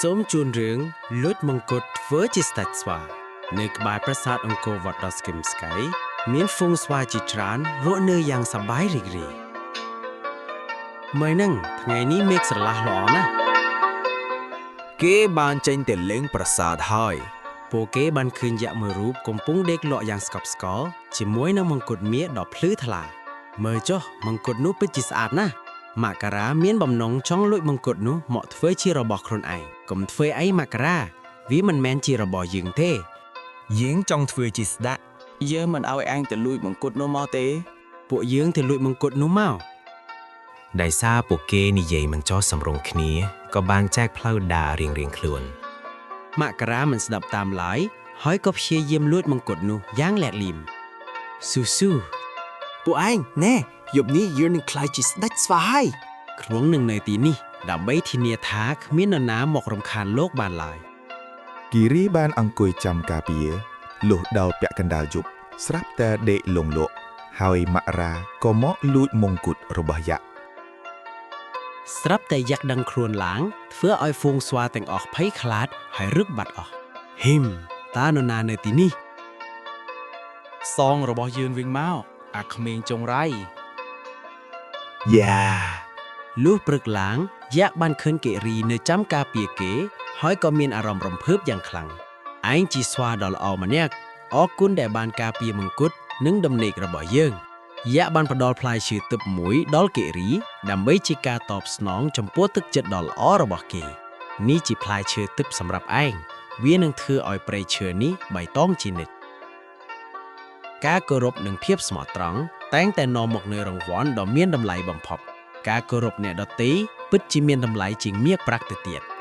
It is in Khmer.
សូមជូនរឿងលួចមង្គុតធ្វើជាស្ដេចស្វា នៅក្បែរប្រាសាទអង្គរវត្តដ៏ស្គមស្កៃមានហ្វូងស្វាជាច្រើនរស់នៅយ៉ាងសប្បាយរីករាយមើលហ្នឹងថ្ងៃនេះមេឃស្រឡះល្អណាស់ គេបានចេញទៅលេងប្រាសាទហើយ ពួកគេបានឃើញយក្សមួយរូបកំពុងដេកលក់យ៉ាងស្កប់ស្កល់ជាមួយនឹងមង្គុតមាសដ៏ភ្លឺថ្លា មើលចុះមង្គុតនោះពិតជាស្អាតណាស់មករាមានបំណងចង់លួចមង្គុតនោះមកធ្វើជារបស់ខ្លួនឯងកុំធ្វើអីមករាវាមិនមែនជារបស់យើងទេ យើងចង់ធ្វើជាស្ដេច យើងមិនឲ្យឯងទៅលួចមង្គុតនោះមកទេ ពួកយើងទៅលួចមង្គុតនោះមក ដោយសារពួកគេនិយាយមិនចោះសម្រុងគ្នាក៏បានចែកផ្លូវដើររៀងៗខ្លួន មករាមិនស្ដាប់តាមឡើយហើយក៏ព្យាយាមលួចមង្គុតនោះយ៉ាងលាក់លៀមស៊ូស៊ូ ពួកឯងណែយប់នេះយើងនឹងក្លាយជាស្ដេចស្វាហើយ គ្រងនឹងនៅទីនេះដើម្បីធានាថាគ្មាននរណាមករំខានលោកបានឡើយ គិរីបានអង្គុយចាំការពារលុះដល់ពាក់កណ្ដាលយប់ស្រាប់តែដេកលងលក់ហើយមករាក៏មកលួចមង្គុតរបស់យក្ស ស្រាប់តែយក្សដឹងខ្លួនឡើងធ្វើឲ្យហ្វូងស្វាទាំងអស់ភ័យខ្លាចហើយរឹកបាត់អស់ហ៊ឹមតើនរណានៅទីនេះ សងរបស់យើងវិញមកអាក្មេងចង្រៃ យ៉ា លុះព្រឹកឡើងយក្សបានឃើញគិរីនៅចាំការពារគេ ហើយក៏មានអារម្មណ៍រំភើបយ៉ាងខ្លាំងឯងជាស្វាដ៏ល្អម្នាក់អរគុណដែលបានការពារមង្គុតនិងដំណេករបស់យើងយក្សបានផ្ដល់ផ្លែឈើទឹកមួយដល់គិរីដើម្បីជាការតបស្នងចំពោះទឹកចិត្តដ៏ល្អរបស់គេនេះជាផ្លែឈើទឹកសម្រាប់ឯងវានឹងធ្វើឲ្យព្រៃឈើនេះបៃតងជានិច្ចការគោរពនិងភាពស្មោះត្រង់តែងតែនាំមកនូវរង្វាន់ដ៏មានតម្លៃបំផុត ការគោរពអ្នកដទៃពិតជាមានតម្លៃជាងមាសប្រាក់ទៅទៀត។